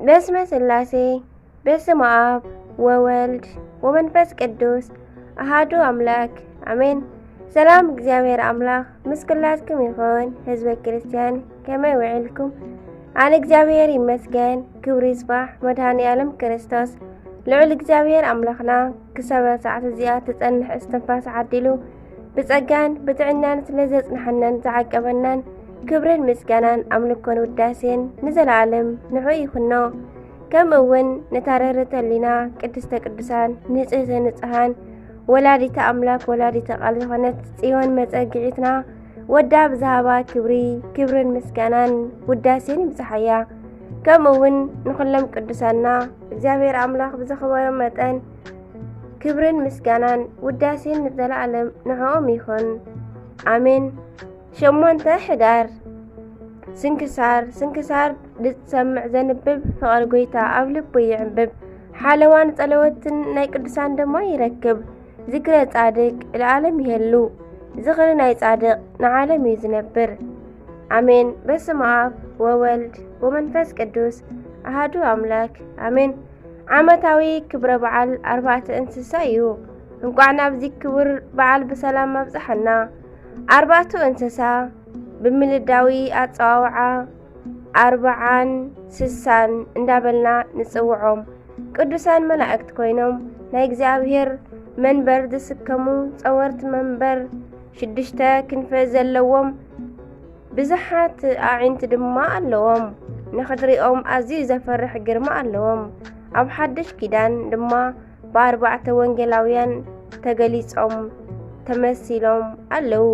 በስመ ስላሴ፣ በስመ ኣብ ወወልድ ወመንፈስ ቅዱስ ኣሃዱ ኣምላክ ኣሜን። ሰላም እግዚኣብሔር ኣምላክ ምስ ኩላትኩም ይኹን። ህዝበ ክርስትያን ከመይ ውዒልኩም? ኣነ እግዚኣብሔር ይመስገን፣ ክብሪ ይስባሕ መድሃኒ ኣለም ክርስቶስ። ልዑል እግዚኣብሔር ኣምላክና ክሳብ ሰዓት እዚኣ ትጸንሕ እስትንፋስ ዓዲሉ ብጸጋን ብጥዕናን ስለ ዘጽንሓናን ዝዓቀበናን ክብርን ምስጋናን ኣምልኮን ውዳሴን ንዘለኣለም ንዑ ይኹኖ። ከምኡ እውን ነታ ርህርህቲ ህሊና ቅድስተ ቅዱሳን ንጽህተ ንጽሃን ወላዲተ ኣምላክ ወላዲተ ቃል ዝኾነት ጽዮን መጸግዒትና ወዳ ብዝሃባ ክብሪ ክብርን ምስጋናን ውዳሴን ይብጽሓያ። ከምኡ እውን ንኹሎም ቅዱሳና እግዚኣብሔር ኣምላኽ ብዘኽበሮ መጠን ክብርን ምስጋናን ውዳሴን ንዘለኣለም ንዕኦም ይኹን። ኣሜን። ሸሞንተ ሕዳር ስንክሳር። ስንክሳር ዝሰምዕ ዘንብብ ፍቕሪ ጎይታ ኣብ ልቡ ይዕንብብ። ሓለዋን ጸለወትን ናይ ቅዱሳን ድማ ይረክብ። ዝክረ ጻድቅ ለዓለም ይሄሉ። ዝኽሪ ናይ ጻድቅ ንዓለም እዩ ዝነብር። ኣሜን። በስመ ኣብ ወወልድ ወመንፈስ ቅዱስ ኣሃዱ ኣምላክ ኣሜን። ዓመታዊ ክብረ በዓል ኣርባዕተ እንስሳ እዩ። እንቋዕ ናብዚ ክቡር በዓል ብሰላም ኣብጽሓና። ኣርባዕቱ እንስሳ ብምልዳዊ ኣጸዋውዓ ኣርብዓን ስሳን እንዳበልና ንጽውዖም። ቅዱሳን መላእክት ኮይኖም ናይ እግዚኣብሔር መንበር ዝስከሙ ጸወርቲ መንበር ሽዱሽተ ክንፈ ዘለዎም ብዙሓት ኣዒንቲ ድማ ኣለዎም። ንኽትሪኦም ኣዝዩ ዘፈርሕ ግርማ ኣለዎም። ኣብ ሓድሽ ኪዳን ድማ ብኣርባዕተ ወንጌላውያን ተገሊጾም ተመሲሎም ኣለዉ።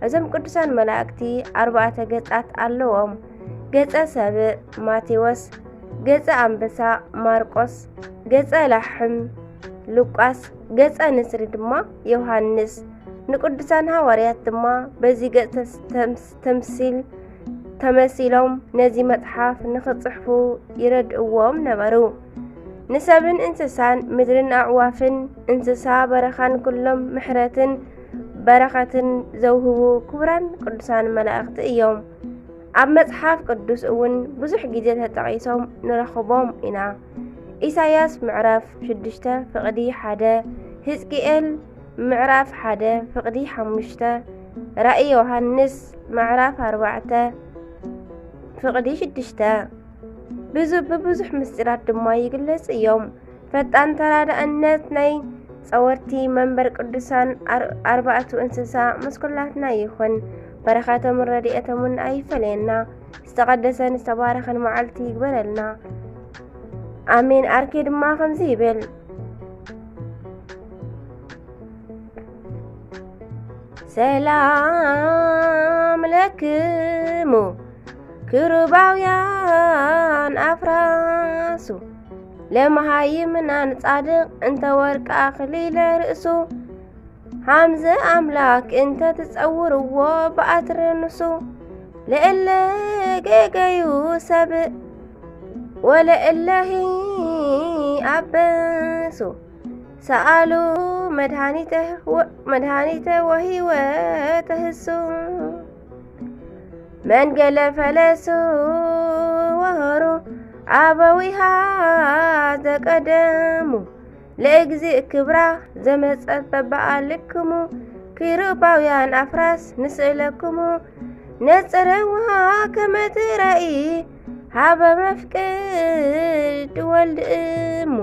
እዞም ቅዱሳን መላእክቲ ኣርባዕተ ገጻት ኣለዎም። ገጸ ሰብእ ማቴዎስ፣ ገጸ ኣንበሳ ማርቆስ፣ ገጸ ላሕም ሉቃስ፣ ገጸ ንስሪ ድማ ዮሃንስ። ንቅዱሳን ሃዋርያት ድማ በዚ ገጽ ተስ-፣ ተምስ-፣ ተምሲል ተመሲሎም ነዚ መጽሓፍ ንኽጽሕፉ ይረድእዎም ነበሩ። ንሰብን እንስሳን ምድርን ኣዕዋፍን እንስሳ በረኻን ኩሎም ምሕረትን በረኸትን ዘውህቡ ክቡራን ቅዱሳን መላእኽቲ እዮም። ኣብ መጽሓፍ ቅዱስ እውን ብዙሕ ግዜ ተጠቒሶም ንረኽቦም ኢና። ኢሳያስ ምዕራፍ ሽዱሽተ ፍቕዲ ሓደ፣ ህዝቅኤል ምዕራፍ ሓደ ፍቕዲ ሓሙሽተ፣ ራእይ ዮሃንስ ምዕራፍ ኣርባዕተ ፍቕዲ ሽዱሽተ። ብዙ-፣ ብብዙሕ ምስጢራት ድማ ይግለጹ እዮም። ፈጣን ተራዳእነት ናይ ጸወርቲ መንበር ቅዱሳን ኣር-፣ ኣርባዕቱ እንስሳ ምስ ኩላትና ይኹን። በረኸቶምን ረድኤቶምን ኣይፈለየና። ዝተቐደሰን ዝተባረኸን መዓልቲ ይግበረልና። ኣሜን። ኣርኬ ድማ ከምዚ ይብል። ሰላም ለክሙ ክሩባውያን ኣፍራሱ ለመሃይምናን ጻድቕ እንተ ወርቂ ኣኽሊለ ርእሱ ሃምዘ ኣምላክ እንተ ትጸውርዎ ብኣትርንሱ ለእለ ገገዩ ሰብእ ወለእለሂ ኣበሱ ሰኣሉ መድኃኒተ ወ-፣ መድኃኒተ ወህይወተ ህሱ መንገለ ፈለሱ ወሆሩ ኣበዊሃ ዘቀደሙ ለእግዚእ ክብራ ዘመጸት በበኣልክሙ ኪሩባውያን ኣፍራስ ንስእለክሙ ነጽረዋ ከመ ትረኢ ሃበ መፍቅድ ወልድ እሙ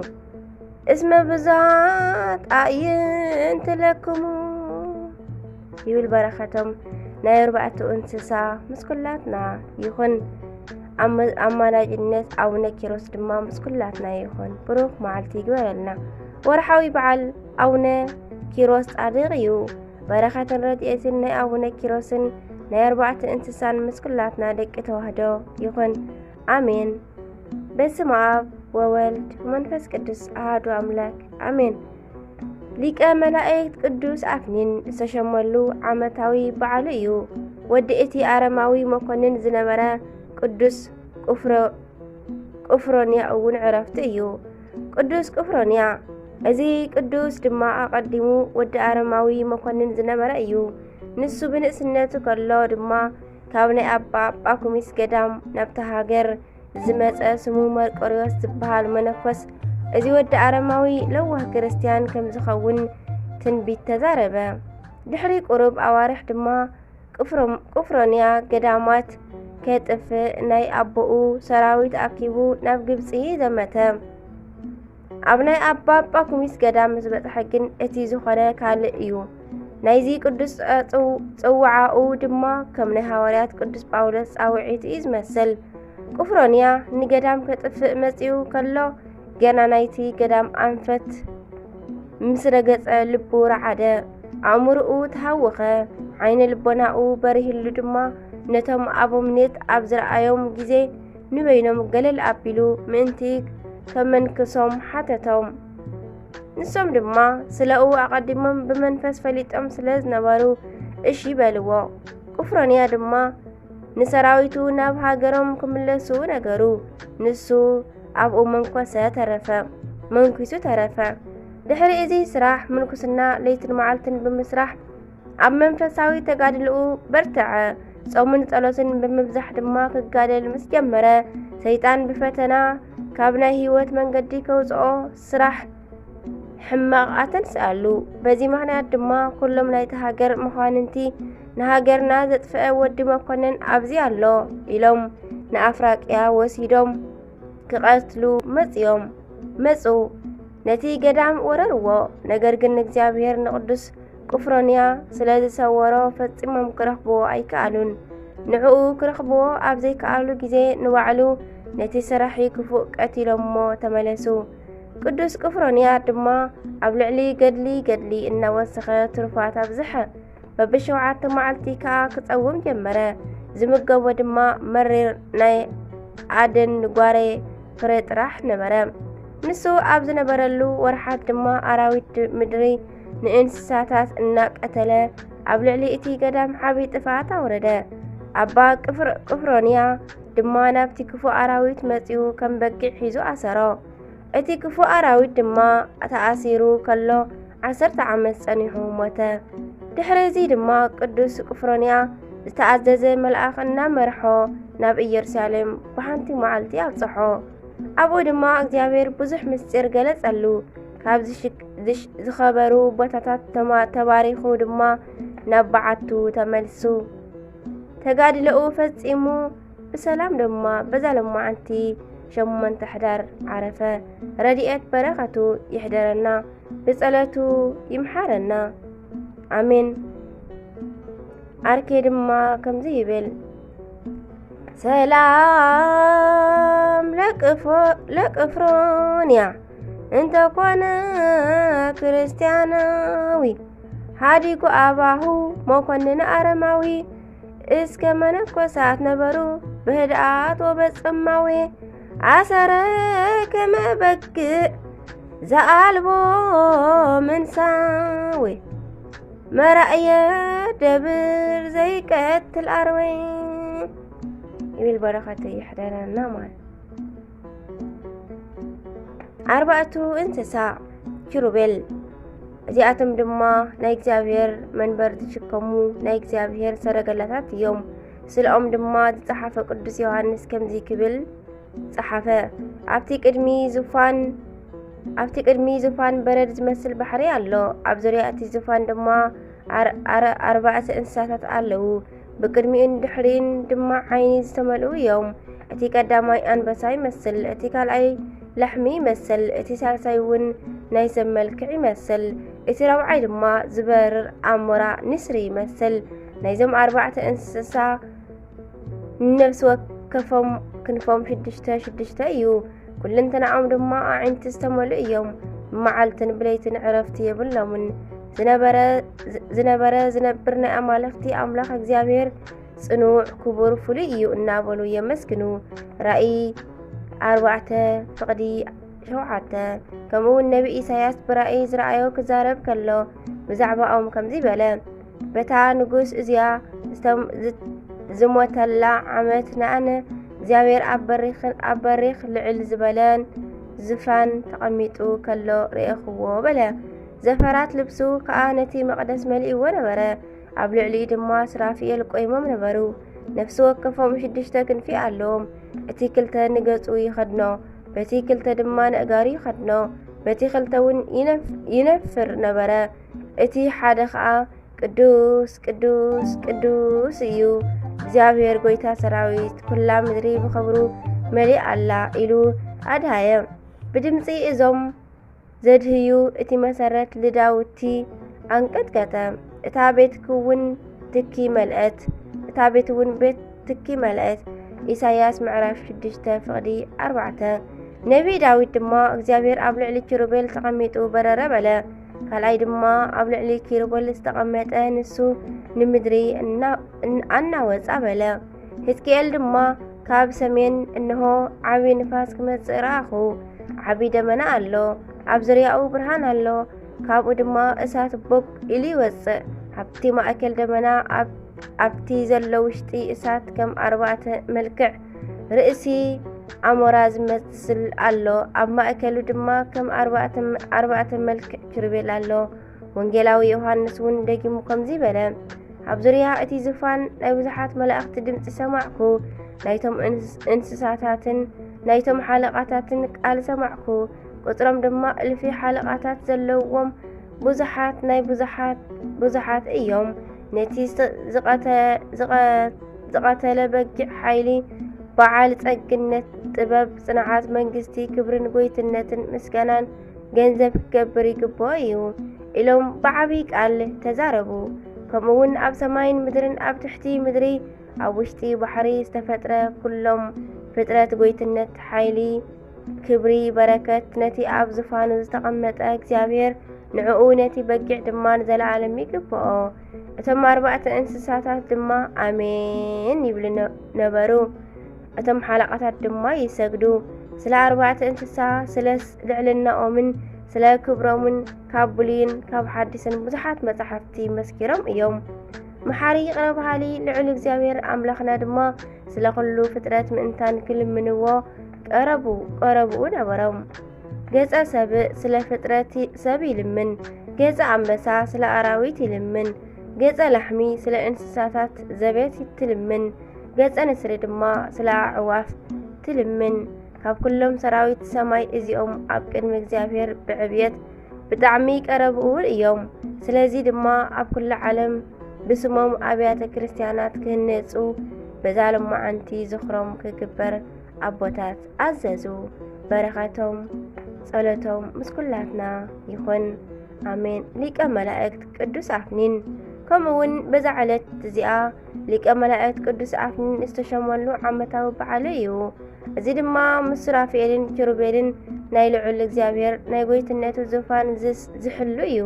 እስመ ብዙኃት ኣዕይንት ለክሙ ይብል። በረኸቶም ናይ ኣርባዕቱ እንስሳ ምስ ኩላትና ይኹን። ኣመ-፣ ኣማላጅነት ኣቡነ ኪሮስ ድማ ምስ ኩላትና ይኹን። ብሩኽ መዓልቲ ይግበረልና። ወርሓዊ በዓል ኣቡነ ኪሮስ ጻድቕ እዩ። በረኸትን ረድኤትን ናይ ኣቡነ ኪሮስን ናይ ኣርባዕተ እንስሳን ምስ ኩላትና ደቂ ተዋህዶ ይኹን። ኣሜን። በስመ ኣብ ወወልድ ወመንፈስ ቅዱስ ኣሃዱ ኣምላክ ኣሜን። ሊቀ መላእክት ቅዱስ ኣፍኒን ዝተሸመሉ ዓመታዊ በዓሉ እዩ። ወዲ እቲ ኣረማዊ መኮንን ዝነበረ ቅዱስ ቁፍሮ-፣ ቁፍሮንያ እውን ዕረፍቱ እዩ። ቅዱስ ቁፍሮንያ፣ እዚ ቅዱስ ድማ ኣቐዲሙ ወዲ ኣረማዊ መኮንን ዝነበረ እዩ። ንሱ ብንእስነቱ ከሎ ድማ ካብ ናይ ኣባ ኣጳኩሚስ ገዳም ናብታ ሃገር ዝመጸ ስሙ መርቆሪዎስ ዝበሃል መነኮስ፣ እዚ ወዲ ኣረማዊ ለዋህ ክርስትያን ከም ዝኸውን ትንቢት ተዛረበ። ድሕሪ ቁሩብ ኣዋርሕ ድማ ቁፍሮም-፣ ቁፍሮንያ ገዳማት ከጥፍእ ናይ ኣቦኡ ሰራዊት ኣኪቡ ናብ ግብጺ ዘመተ። ኣብ ናይ ኣባ ጳኩሚስ ገዳም ምስ በጽሐ ግን እቲ ዝኾነ ካልእ እዩ። ናይዚ ቅዱስ ጽው-፣ ጽውዓኡ ድማ ከም ናይ ሃዋርያት ቅዱስ ጳውሎስ ጻውዒት እዩ ዝመስል። ቁፍሮንያ ንገዳም ከጥፍእ መጺኡ ከሎ፣ ገና ናይቲ ገዳም ኣንፈት ምስ ረገጸ ልቡ ረዓደ፣ ኣእምሮኡ ተሃወኸ፣ ዓይነ ልቦናኡ በሪህሉ ድማ ነቶም ኣበምኔት ኣብ ዝረኣዮም ግዜ ንበይኖም ገለል ኣቢሉ ምእንቲ ከመንክሶም ሓተቶም። ንሶም ድማ ስለኡ ኣቐዲሞም ብመንፈስ ፈሊጦም ስለ ዝነበሩ እሺ በልዎ። ቁፍሮንያ ድማ ንሰራዊቱ ናብ ሃገሮም ክምለሱ ነገሩ። ንሱ ኣብኡ መንኮሰ ተረፈ፣ መንኩሱ ተረፈ። ድሕሪ እዚ ስራሕ ምንኩስና ለይትን መዓልትን ብምስራሕ ኣብ መንፈሳዊ ተጋድልኡ በርትዐ። ጾምን ጸሎትን ብምብዛሕ ድማ ክጋደል ምስ ጀመረ፣ ሰይጣን ብፈተና ካብ ናይ ህይወት መንገዲ ከውጽኦ ስራሕ ሕማቕ ኣተንስኣሉ። በዚ ምኽንያት ድማ ኩሎም ናይቲ ሃገር መኳንንቲ፣ "ንሃገርና ዘጥፍአ ወዲ መኮነን ኣብዚ ኣሎ" ኢሎም ንኣፍራቅያ ወሲዶም ክቐትሉ መጽዮም፣ መጹ። ነቲ ገዳም ወረርዎ። ነገር ግን እግዚኣብሔር ንቅዱስ ቁፍሮንያ ስለ ዝሰወሮ ፈጺሞም ክረኽብዎ ኣይከኣሉን። ንዕኡ ክረኽብዎ ኣብ ዘይከኣሉ ግዜ ንባዕሉ ነቲ ሰራሒ ክፉእ ቀቲሎሞ ተመለሱ። ቅዱስ ቁፍሮንያ ድማ ኣብ ልዕሊ ገድሊ ገድሊ እናወሰኸ ትሩፋት ኣብዝሐ። በብሸውዓተ መዓልቲ ከኣ ክጸውም ጀመረ። ዝምገቦ ድማ መሪር ናይ ኣደን ጓሬ ፍረ ጥራሕ ነበረ። ንሱ ኣብ ዝነበረሉ ወርሓት ድማ ኣራዊት ምድሪ ንእንስሳታት እናቀተለ ኣብ ልዕሊ እቲ ገዳም ዓቢ ጥፍኣት ኣውረደ። ኣባ ቅፍር-፣ ቅፍሮንያ ድማ ናብቲ ክፉእ ኣራዊት መጺኡ ከም በጊዕ ሒዙ ኣሰሮ። እቲ ክፉእ ኣራዊት ድማ ተኣሲሩ ከሎ ዓሰርተ ዓመት ጸኒሑ ሞተ። ድሕሪ እዚ ድማ ቅዱስ ቅፍሮንያ ዝተኣዘዘ መልኣኽ እናመርሖ ናብ ኢየሩሳሌም ብሓንቲ መዓልቲ ኣብጽሖ። ኣብኡ ድማ እግዚኣብሔር ብዙሕ ምስጢር ገለጸሉ። ካብ ዝሽክ-፣ ዝሽ-፣ ዝኸበሩ ቦታታት ተማ-፣ ተባሪኹ ድማ ናብ በዓቱ ተመልሱ። ተጋድሎኡ ፈጺሙ ብሰላም ድማ በዛ ለማዓንቲ ሸሞንተ ሕዳር ዓረፈ። ረድኤት በረኸቱ ይሕደረና፣ ብጸሎቱ ይምሓረና። ኣሜን። ኣርኬ ድማ ከምዚ ይብል፣ ሰላም ለቅፎ-፣ ለቅፍሮንያ እንተኮነ ክርስቲያናዊ፣ ሃዲጉ ኣባሁ መኮንን ኣረማዊ፣ እስከ መነኮሳት ነበሩ ብህድኣት ወበጸማዊ፣ ኣሰረ ከመ በግዕ ዘኣልቦ ምንሳዊ፣ መራእየ ደብር ዘይቀትል ኣርዌ ይብል። በረኸቱ ይሕደረና ማለት። ኣርባዕቱ እንስሳ ኪሩቤል፣ እዚኣቶም ድማ ናይ እግዚኣብሔር መንበር ዝሽከሙ ናይ እግዚኣብሔር ሰረገላታት እዮም። ስለኦም ድማ ዝጸሓፈ ቅዱስ ዮሃንስ ከምዚ ክብል ጸሓፈ፣ ኣብቲ ቅድሚ ዙፋን፣ ኣብቲ ቅድሚ ዙፋን በረድ ዝመስል ባሕሪ ኣሎ። ኣብ ዙርያ እቲ ዙፋን ድማ ኣር-፣ ኣር-፣ ኣርባዕተ እንስሳታት ኣለዉ። ብቅድሚኡን ድሕሪኡን ድማ ዓይኒ ዝተመልኡ እዮም። እቲ ቀዳማይ ኣንበሳ ይመስል፣ እቲ ካልኣይ ላሕሚ ይመስል፣ እቲ ሳልሳይ እውን ናይ ሰብ መልክዕ ይመስል፣ እቲ ራብዓይ ድማ ዝበርር ኣሞራ ንስሪ ይመስል። ናይዞም ኣርባዕተ እንስሳ ነፍሲ ወከፎም ክንፎም ሽዱሽተ ሽዱሽተ እዩ። ኩለንተናኦም ድማ ኣዒንቲ ዝተመልኡ እዮም። መዓልትን ብለይትን ዕረፍቲ የብሎምን። ዝነበረ፣ ዝነበረ ዝነብር ናይ ኣማልኽቲ ኣምላኽ እግዚኣብሔር ጽኑዕ፣ ክቡር፣ ፍሉይ እዩ እናበሉ የመስግኑ። ራእይ ኣርባዕተ ፍቕዲ ሸውዓተ። ከምኡ እውን ነቢ ኢሳያስ ብራእይ ዝረኣዮ ክዛረብ ከሎ ብዛዕባኦም ከምዚ በለ፣ በታ ንጉስ እዝያ ዝተም-፣ ዝ-፣ ዝሞተላ ዓመት ንኣነ እግዚኣብሔር ኣብ በሪኽን፣ ኣብ በሪኽ ልዕል ዝበለን ዝፋን ተቐሚጡ ከሎ ርኤኽዎ በለ። ዘፈራት ልብሱ ከኣ ነቲ መቕደስ መሊእዎ ነበረ። ኣብ ልዕሊኡ ድማ ሱራፊኤል ቆይሞም ነበሩ። ነፍሲ ወከፎም ሽዱሽተ ክንፊ ኣለዎም። እቲ ክልተ ንገጹ ይኸድኖ፣ በቲ ክልተ ድማ ንእጋሩ ይኸድኖ፣ በቲ ክልተ እውን ይነፍ-፣ ይነፍር ነበረ። እቲ ሓደ ኸኣ፣ "ቅዱስ፣ ቅዱስ፣ ቅዱስ እዩ እግዚኣብሔር ጐይታ ሰራዊት፣ ኵላ ምድሪ ብኽብሩ መሊኣ ኣላ" ኢሉ ኣድሃየ። ብድምጺ እዞም ዘድህዩ እቲ መሰረት ልዳውቲ ኣንቀጥቀጠ። እታ ቤት ክውን ትኪ መልአት፣ እታ ቤት እውን ቤት ትኪ መልአት። ኢሳይያስ ምዕራፍ ሽዱሽተ ፍቕዲ ኣርባዕተ። ነቢይ ዳዊት ድማ፣ "እግዚኣብሔር ኣብ ልዕሊ ኪሩቤል ተቐሚጡ በረረ" በለ። ካልኣይ ድማ፣ "ኣብ ልዕሊ ኪሩቤል ዝተቐመጠ ንሱ ንምድሪ እና-፣ እን-፣ ኣናወጻ" በለ። ሕዝቅኤል ድማ፣ ካብ ሰሜን እንሆ ዓቢ ንፋስ ክመጽእ ረኣኹ። ዓቢ ደመና ኣሎ፣ ኣብ ዙርያኡ ብርሃን ኣሎ፣ ካብኡ ድማ እሳት ቦግ ኢሉ ይወጽእ። ኣብቲ ማእከል ደመና ኣብ-፣ ኣብቲ ዘሎ ውሽጢ እሳት ከም ኣርባዕተ መልክዕ ርእሲ ኣሞራ ዝመስል ኣሎ፣ ኣብ ማእከሉ ድማ ከም ኣርባዕተ፣ ኣርባዕተ መልክዕ ኪሩቤል ኣሎ። ወንጌላዊ ዮሃንስ እውን ደጊሙ ከምዚ በለ፣ "ኣብ ዙርያ እቲ ዝፋን ናይ ብዙሓት መላእኽቲ ድምጺ ሰማዕኩ፣ ናይቶም እንስ-፣ እንስሳታትን ናይቶም ሓለቓታትን ቃል ሰማዕኩ፣ ቁጽሮም ድማ እልፊ ሓለቓታት ዘለዎም ብዙሓት ናይ ብዙሓት ብዙሓት እዮም። ነቲ ዝቐተ-፣ ዝቐ-፣ ዝቐተለ በጊዕ ሓይሊ፣ በዓል ጸግነት፣ ጥበብ፣ ጽንዓት፣ መንግስቲ፣ ክብርን ጐይትነትን ምስጋናን ገንዘብ ክገብር ይግብኦ እዩ" ኢሎም ብዓቢ ቃል ተዛረቡ። ከምኡ እውን ኣብ ሰማይን ምድርን ኣብ ትሕቲ ምድሪ ኣብ ውሽጢ ባሕሪ ዝተፈጥረ ኩሎም ፍጥረት ጐይትነት፣ ሓይሊ፣ ክብሪ፣ በረከት ነቲ ኣብ ዝፋኑ ዝተቐመጠ እግዚኣብሔር፣ ንዕኡ ነቲ በጊዕ ድማ ንዘለዓለም ይግብኦ። እቶም ኣርባዕተ እንስሳታት ድማ ኣሜን ይብሉ ነ-፣ ነበሩ። እቶም ሓለቓታት ድማ ይሰግዱ። ስለ ኣርባዕተ እንስሳ፣ ስለ ልዕልናኦምን ስለ ክብሮምን ካብ ብሉይን ካብ ሓዲስን ብዙሓት መጻሕፍቲ መስኪሮም እዮም። መሓሪ ይቕረ በሃሊ ልዑል እግዚኣብሔር ኣምላኽና ድማ ስለ ኹሉ ፍጥረት ምእንታን ክልምንዎ ቀረቡ፣ ቀረብኡ ነበሮም። ገጸ ሰብእ ስለ ፍጥረት ሰብ ይልምን፣ ገጸ ኣንበሳ ስለ ኣራዊት ይልምን፣ ገጸ ላሕሚ ስለ እንስሳታት ዘቤት ትልምን፣ ገጸ ንስሪ ድማ ስለ ኣዕዋፍ ትልምን። ካብ ኩሎም ሰራዊት ሰማይ እዚኦም ኣብ ቅድሚ እግዚኣብሔር ብዕብየት ብጣዕሚ ቀረብኡ እዮም። ስለዚ ድማ ኣብ ኩሉ ዓለም ብስሞም ኣብያተ ክርስቲያናት ክህነጹ በዛ ሎማዓንቲ ዝኽሮም ክግበር ኣቦታት ኣዘዙ። በረኸቶም ጸሎቶም ምስ ኩላትና ይኹን። ኣሜን። ሊቀ መላእክት ቅዱስ ኣፍኒን። ከምኡ እውን በዛ ዕለት እዚኣ ሊቀ መላእክት ቅዱስ ኣፍኒን ዝተሸመሉ ዓመታዊ በዓሉ እዩ። እዚ ድማ ምስ ሱራፌልን ኪሩቤልን ናይ ልዑል እግዚኣብሔር ናይ ጐይትነቱ ዙፋን ዝስ-፣ ዝሕሉ እዩ።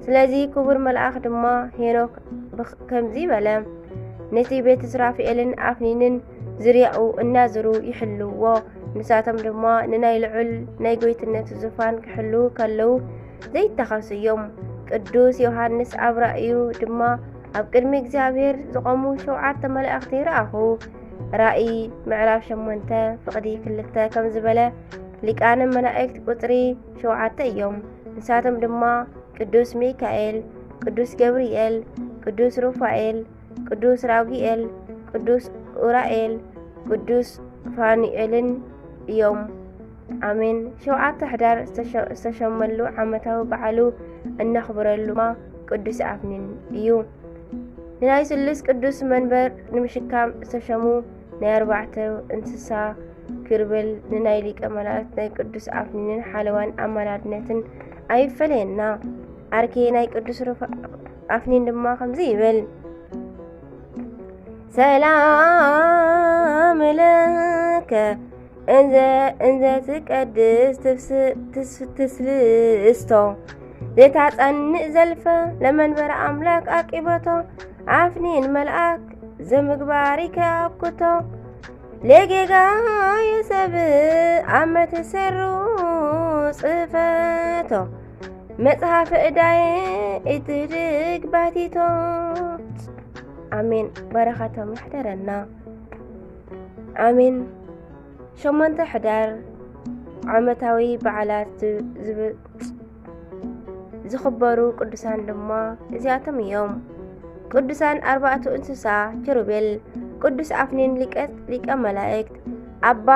ስለዚ ክቡር መልኣኽ ድማ ሄኖክ ብኽ-፣ ከምዚ በለ፣ ነቲ ቤት ሱራፌልን ኣፍኒንን ዙርያኡ እናዞሩ ይሕልውዎ። ንሳቶም ድማ ንናይ ልዑል ናይ ጐይትነቱ ዙፋን ክሕልዉ ከለዉ ዘይተኸሱ እዮም። ቅዱስ ዮሃንስ ኣብ ራእዩ ድማ ኣብ ቅድሚ እግዚኣብሔር ዝቖሙ ሸውዓተ መላእኽቲ ረኣኹ። ራእይ ምዕራፍ ሸሞንተ ፍቕዲ ክልተ ከም ዝበለ ሊቃነ መላእክት ቁጽሪ ሸውዓተ እዮም። ንሳቶም ድማ ቅዱስ ሚካኤል፣ ቅዱስ ገብርኤል፣ ቅዱስ ሩፋኤል፣ ቅዱስ ራጉኤል፣ ቅዱስ ኡራኤል፣ ቅዱስ ፋኑኤልን እዮም። ኣሜን። ሸውዓተ ሕዳር ዝተሸ-፣ ዝተሸመሉ ዓመታዊ በዓሉ እነኽብረሉ ድማ ቅዱስ ኣፍኒን እዩ። ንናይ ስሉስ ቅዱስ መንበር ንምሽካም ዝተሸሙ ናይ ኣርባዕተ እንስሳ ኪሩቤል ንናይ ሊቀ መላእክት ናይ ቅዱስ ኣፍኒንን ሓለዋን ኣማላድነትን ኣይፈለየና። ኣርኬ ናይ ቅዱስ ሩፋ-፣ ኣፍኒን ድማ ከምዚ ይብል፣ ሰላም ለከ እንዘ፣ እንዘ ትቀድስ ትፍስ-፣ ትስ-፣ ትስልስቶ፣ ዘይታጸንእ ዘልፈ ለመንበረ ኣምላክ ኣቂበቶ፣ ኣፍኒን መልኣክ ዘምግባሪከ ኣብኩቶ፣ ለጌጋ የሰብ ኣመ ትሰሩ ጽፈቶ፣ መጽሐፍ ዕዳየ እትድግ ባቲቶ። ኣሜን። በረኸቶም ይሕደረና። ኣሜን። ሸሞንተ ሕዳር ዓመታዊ በዓላት ዝ-፣ ዝብ-፣ ዝኽበሩ ቅዱሳን ድማ እዚኣቶም እዮም። ቅዱሳን ኣርባዕቱ እንስሳ ኪሩቤል፣ ቅዱስ ኣፍኒን ሊቀ ሊቀ መላእክት፣ ኣባ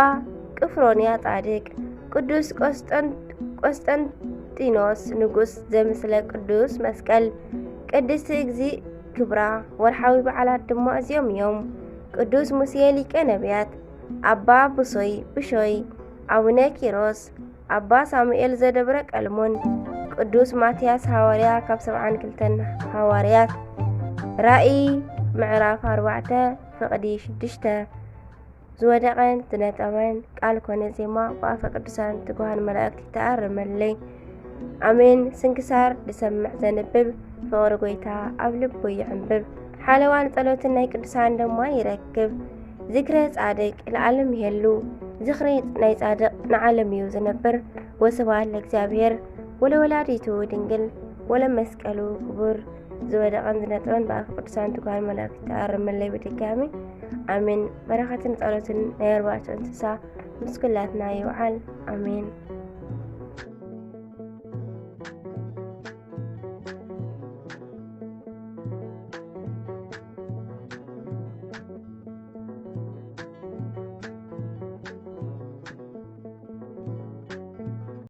ቅፍሮንያ ጻድቅ፣ ቅዱስ ቆስጠን- ቆስጠንጢኖስ ንጉስ ዘምስለ ቅዱስ መስቀል፣ ቅድስቲ እግዚእ ክብራ። ወርሓዊ በዓላት ድማ እዚኦም እዮም። ቅዱስ ሙሴ ሊቀ ነቢያት፣ ኣባ ብሶይ ብሾይ፣ ኣቡነ ኪሮስ፣ ኣባ ሳሙኤል ዘደብረ ቀልሞን፣ ቅዱስ ማትያስ ሃዋርያ ካብ ሰብዓን ክልተን ሃዋርያት። ራእይ ምዕራፍ ኣርባዕተ ፍቕዲ ሽዱሽተ። ዝወደቐን ዝነጠበን ቃል ኮነ ዜማ ብኣፈ ቅዱሳን ትጉሃን መላእክት ይተኣረመለይ። ኣሜን። ስንክሳር ዝሰምዕ ዘንብብ ፍቕሪ ጎይታ ኣብ ልቡ ይዕንብብ። ሓለዋን ጸሎትን ናይ ቅዱሳን ድማ ይረክብ። ዝክረ ጻድቅ ለዓለም ይሄሉ። ዝኽሪ ናይ ጻድቅ ንዓለም እዩ ዝነብር። ወስብሐት ለእግዚኣብሔር ወለወላዲቱ ድንግል ወለመስቀሉ ክቡር። ዝወደቐን ዝነጠበን ብኣፈ ቅዱሳን ትጉሃን መላእክት ይተኣረመለይ። ብድጋሚ ኣሜን። በረኸትን ጸሎትን ናይ ኣርባዕቱ እንስሳ ምስ ኩላትና ይውዓል። ኣሜን።